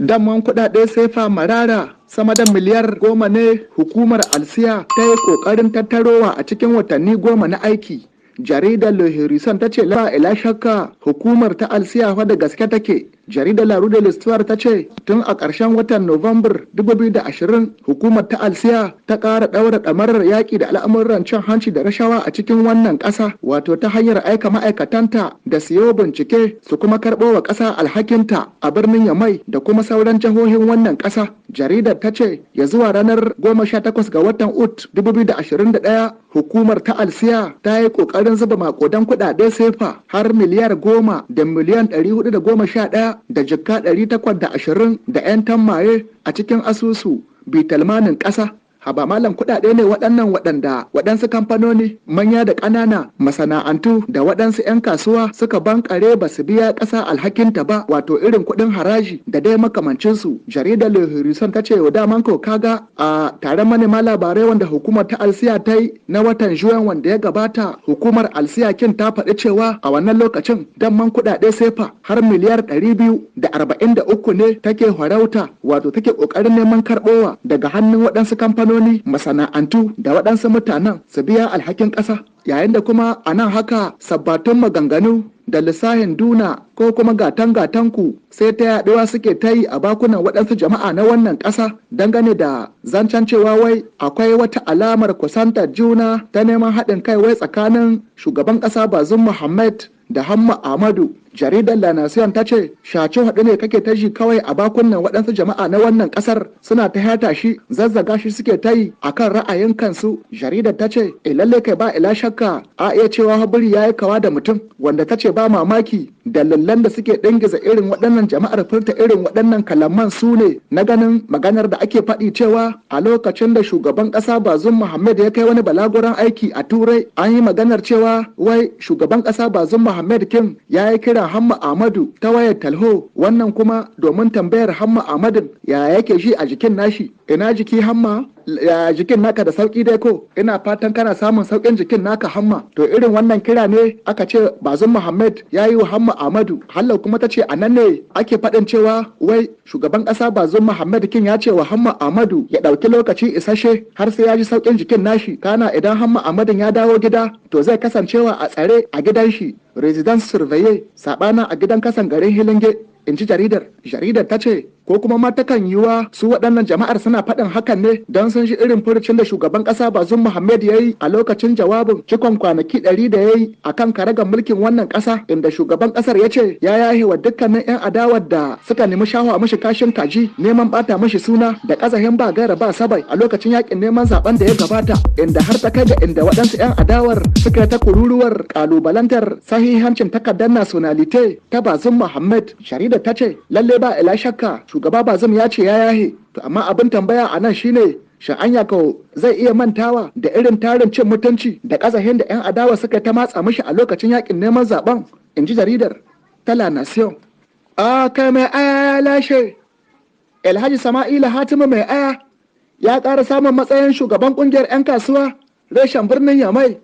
Daman kuɗaɗe sefa marara sama da miliyar 10 ne hukumar Alsiya ta yi ƙoƙarin tattarowa a cikin watanni 10 na aiki. Jaridar Le Harrison ta ce la ila shakka hukumar ta Alsiya fa da gaske take. Jaridar La Rue de l'Histoire ta ce tun a ƙarshen watan Nuwambar 2020 hukumar ta Alsiya ta ƙara ɗaura ɗamarar yaƙi da al'amuran cin hanci da rashawa a cikin wannan ƙasa, wato ta hanyar aika ma'aikatanta da siyo bincike su kuma karɓo wa ƙasa alhakinta a birnin Yamai da kuma sauran jihohin wannan ƙasa. Jaridar ta ce ya zuwa ranar 18 ga watan Ut 2021 hukumar ta Alsiya ta yi ƙoƙarin zuba maƙudan kuɗaɗe sefa har miliyar 10 da miliyan 411 da jikka 820 da 'yan tammaye a cikin asusu bitalmanin ƙasa. Haba malam, kuɗaɗe ne waɗannan waɗanda waɗansu kamfanoni manya da ƙanana, masana'antu da waɗansu 'yan kasuwa suka bankare ba su biya ƙasa alhakinta ba, wato irin kuɗin haraji da dai makamancinsu. Jaridar Le Harrison ta ce wa daman ko kaga a taron manema labarai wanda hukumar ta Alsiya ta yi na watan Juwan wanda ya gabata, hukumar Alsiya kin ta faɗi cewa a wannan lokacin damman kuɗaɗe sefa har miliyar 243 ne take farauta, wato take ƙoƙarin neman karɓowa daga hannun waɗansu kamfanoni, masana'antu da waɗansu mutanen su biya alhakin ƙasa. Yayin da kuma a nan haka sabbatun maganganu da lissahin duna ko kuma gatan gatanku sai ta yaɗuwa suke ta yi a bakunan waɗansu jama'a na wannan ƙasa dangane da zancen cewa wai akwai wata alamar kusantar juna ta neman haɗin kai wai tsakanin shugaban ƙasa Bazum Muhammad da Hamma Ahmadu. Jaridar La Nation ta ce shaci haɗu ne kake ta ji kawai a bakunan waɗansu jama'a na wannan ƙasar, suna ta hata shi, zazzaga shi suke ta yi akan ra'ayin kansu. Jaridar ta ce e lalle kai ba ila shakka a iya cewa habiri ya yi kawa da mutum, wanda ta ce ba mamaki dalilan da suke ɗingiza irin waɗannan jama'ar furta irin waɗannan kalaman su ne na ganin maganar da ake faɗi cewa a lokacin da shugaban ƙasa Bazum Muhammad ya kai wani balaguran aiki a Turai, an yi maganar cewa wai shugaban ƙasa Bazum Muhammad Kim ya yi kiran Hamma Ahmadu ta wayar talho, wannan kuma domin tambayar Hamma Ahmadun ya yake shi a jikin nashi. Ina jiki Hamma? Ya jikin naka, da sauki dai ko? Ina fatan kana samun saukin jikin naka, Hamma. To irin wannan kira ne aka ce Bazum Muhammad ya yi wa Hamma Ahmadu. Hallau kuma ta ce a nan ne ake faɗin cewa wai shugaban ƙasa Bazum Muhammad kin ya ce wa Hamma Ahmadu ya ɗauki lokaci isasshe har sai ya ji saukin jikin nashi, kana idan Hamma Ahmadun ya dawo gida to zai kasancewa a tsare a gidan shi, residence surveillée, sabanin a gidan kasan garin Hilinge, in ji jaridar. Jaridar ta ce ko kuma ma takan yiwa su waɗannan jama'ar suna faɗin hakan ne don sun shi irin furucin da shugaban ƙasa Bazum Muhammad ya yi a lokacin jawabin cikon kwanaki 100 da ya yi a kan karagar mulkin wannan ƙasa, inda shugaban ƙasar ya ce ya yahe wa dukkanin 'yan adawar da suka nemi shawa mashi kashin kaji, neman ɓata mashi suna da ƙazahin ba gaira ba sabai a lokacin yakin neman zaben da ya gabata, inda har ta kai ga inda waɗansu 'yan adawar suka ta kururuwar ƙalubalantar sahihancin takardar nationalité ta Bazum Muhammad. Jaridar ta ce lalle ba ila shakka shugaba Bazum ya ce ya yahe, to amma abin tambaya a nan shine, shin anya ko zai iya mantawa da irin tarin cin mutunci da kazahin da 'yan adawa suka ta matsa mishi a lokacin yakin neman zaben? In ji jaridar ta La Nation. A kai mai aya lashe. Alhaji Sama'ila Hatimu mai aya ya ƙara samun matsayin shugaban ƙungiyar 'yan kasuwa reshen birnin Yamai.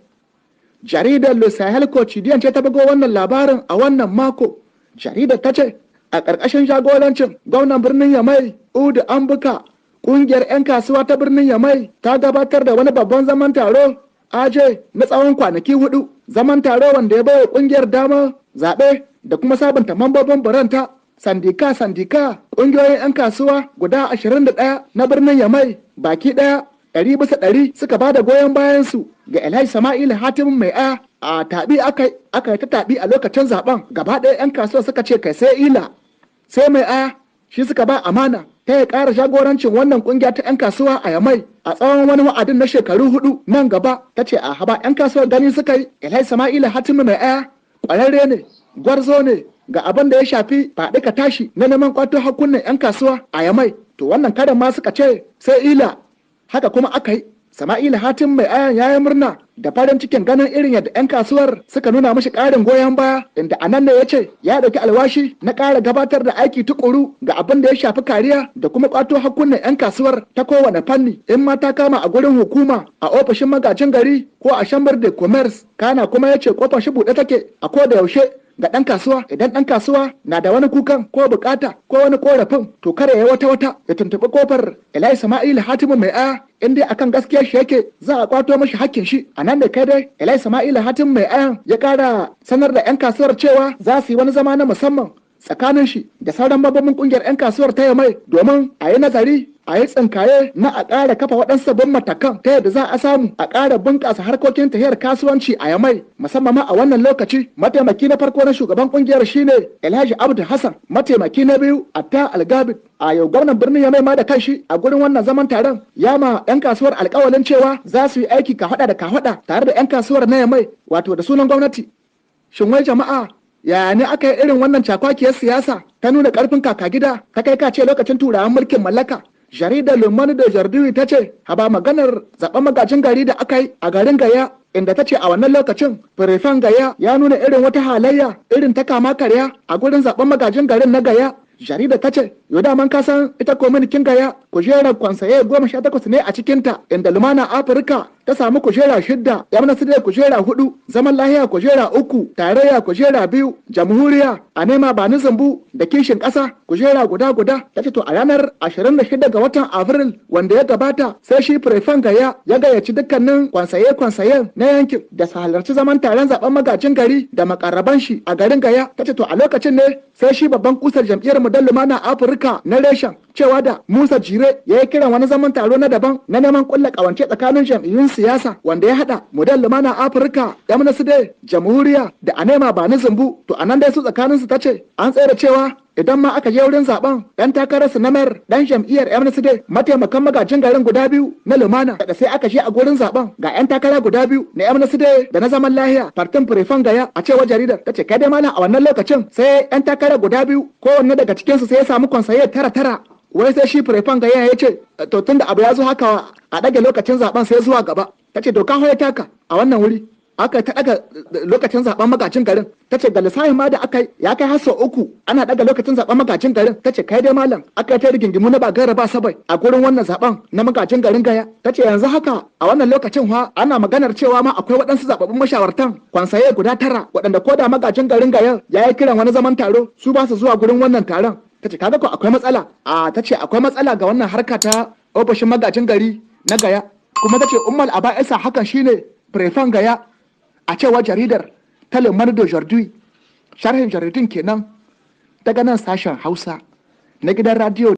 Jaridar Le Sahel Quotidien ce ta bugo wannan labarin a wannan mako. Jaridar ta ce a ƙarƙashin jagorancin gwamnan birnin Yamai Udu Ambuka, ƙungiyar 'yan kasuwa ta birnin Yamai ta gabatar da wani babban zaman taro aje na tsawon kwanaki 4, zaman taro wanda ya baiwa ƙungiyar dama zaɓe da kuma sabunta mambobin buranta. Sandika sandika, ƙungiyoyin 'yan kasuwa guda 21 na birnin Yamai baki ɗaya 100% suka ba da goyon bayansu ga Alhaji Sama'ila Hatim mai aya. A taɓi aka yi ta taɓi a lokacin zaben, gaba ɗaya 'yan kasuwa suka ce kai sai ila sai mai aya, shi suka ba amana ta ya ƙara jagorancin wannan ƙungiya ta 'yan kasuwa a Yamai a tsawon wani wa'adin na shekaru 4 nan gaba. Ta ce a haba, 'yan kasuwa gani suka yi Alhaji Sama'ila Hatimu mai aya ƙwararre ne, gwarzo ne ga abin da ya shafi faɗi ka tashi na neman ƙwato hakkunan 'yan kasuwa a Yamai. To wannan karan ma suka ce sai ila, haka kuma aka yi. Sama'ila Hatim mai ayan ya yi murna da farin cikin ganin irin yadda 'yan kasuwar suka nuna mashi ƙarin goyon baya, inda a nan ne ya ce ya ɗauki alwashi na ƙara gabatar da aiki tukuru ga abin da ya shafi kariya da kuma ƙwato hakkunan 'yan kasuwar ta kowane fanni, in ma ta kama a gurin hukuma, a ofishin magajin gari ko a chambre de commerce. Kana kuma ya ce kofar shi buɗe take a ko da yaushe. ga ɗan kasuwa, idan ɗan kasuwa na da wani kukan ko bukata ko wani korafin, to kare ya wata wata ya tuntuɓi kofar Elai Sama'ila Hatimu mai aya, in dai akan gaskiyar shi yake za a kwato mashi hakkin shi. A nan da kai dai Elai Sama'ila Hatimu mai ayan ya kara sanar da 'yan kasuwar cewa za su yi wani zama na musamman tsakanin shi da sauran mambobin kungiyar 'yan kasuwar ta Yamai domin a yi nazari, a yi tsinkaye na a ƙara kafa waɗansu sabbin matakan ta yadda za a samu a ƙara bunƙasa harkokin tafiyar kasuwanci a Yamai, musamman ma a wannan lokaci. Mataimaki na farko na shugaban kungiyar shine Alhaji Abdu Hassan, mataimaki na biyu Atta Algabit. A yau gwamnan birnin Yamai ma da kanshi a gurin wannan zaman taron ya ma 'yan kasuwar alƙawalin cewa za su yi aiki kafaɗa da kafaɗa tare da 'yan kasuwar na Yamai, wato da sunan gwamnati. Shin wai jama'a, yaya ne aka yi irin wannan cakwakiyar siyasa ta nuna karfin kaka gida ta kai ka ce lokacin turawan mulkin mallaka? Jaridar Le Monde d'Aujourd'hui ta ce haba maganar zaben magajin gari da aka yi a garin Gaya, inda ta ce a wannan lokacin firifan Gaya ya nuna irin wata halayya irin ta kama karya a gurin zaben magajin garin na Gaya. Jarida ta ce yau daman ka san ita kominikin Gaya kujerar kwansaye 18 ne a cikinta, inda Lumana Afirka ta samu kujera 6, Yamna kujera 4, Zaman Lahiya kujera 3, Tarayya kujera 2, Jamhuriya, a Nema Bani Zambu da Kishin Ƙasa kujera guda guda. Ta ce to a ranar 26 ga watan Afril wanda ya gabata sai shi Firifan Gaya ya gayyaci dukkanin kwansaye kwansayen na yankin da su halarci zaman taron zaben magajin gari da makarraban shi a garin Gaya. Ta ce to a lokacin ne sai shi babban kusar jam'iyyar Model Lumana Afirka na reshen, cewa da Musa Jire, ya yi kiran wani zaman taro na daban na neman kulla kawance tsakanin jam'iyyun siyasa wanda ya hada Model Lumana Afirka, MNSD, Jamhuriya da Anema Bani Zumbu. To anan dai su tsakanin su tace an tsere cewa idan ma aka je wurin zaben, dan takarar su na mayar dan jam'iyyar MNSD, mataimakan magajin garin guda biyu na Lumana. Da sai aka je a gurin zaben, ga yan takara guda biyu na MNSD da na Zaman Lahiya, partin Firifan Gaya, a cewar jaridar. Tace kai dai malam, a wannan lokacin sai yan takara guda biyu kowanne daga cikin su sai ya samu konsaye tara tara. Wai sai shi Firifan Gaya ya ce to tunda abu ya zo haka a ɗage lokacin zaben sai zuwa gaba. Tace doka ya taka a wannan wuri, aka ta daga lokacin zaben magajin garin. Ta ce ga lissafin ma da aka ya kai har sau 3 ana daga lokacin zaben magajin garin. Ta ce kai dai malam, aka ta rigingimu na ba gaira ba sabai a gurin wannan zaben na magajin garin Gaya. Ta ce yanzu haka a wannan lokacin ha ana maganar cewa ma akwai waɗansu zababbun mashawartan kwansaye guda 9 waɗanda ko da magajin garin Gaya ya yi kiran wani zaman taro su ba su zuwa gurin wannan taron. Ta ce kaga ko akwai matsala. A ta ce akwai matsala ga wannan harka ta ofishin magajin gari na Gaya. Kuma ta ce ummal aba'isa hakan shine Firifan Gaya, a cewar jaridar ta Le Monde d'Aujourd'hui. Sharhin jaridun kenan daga nan sashen Hausa na gidan radiyo.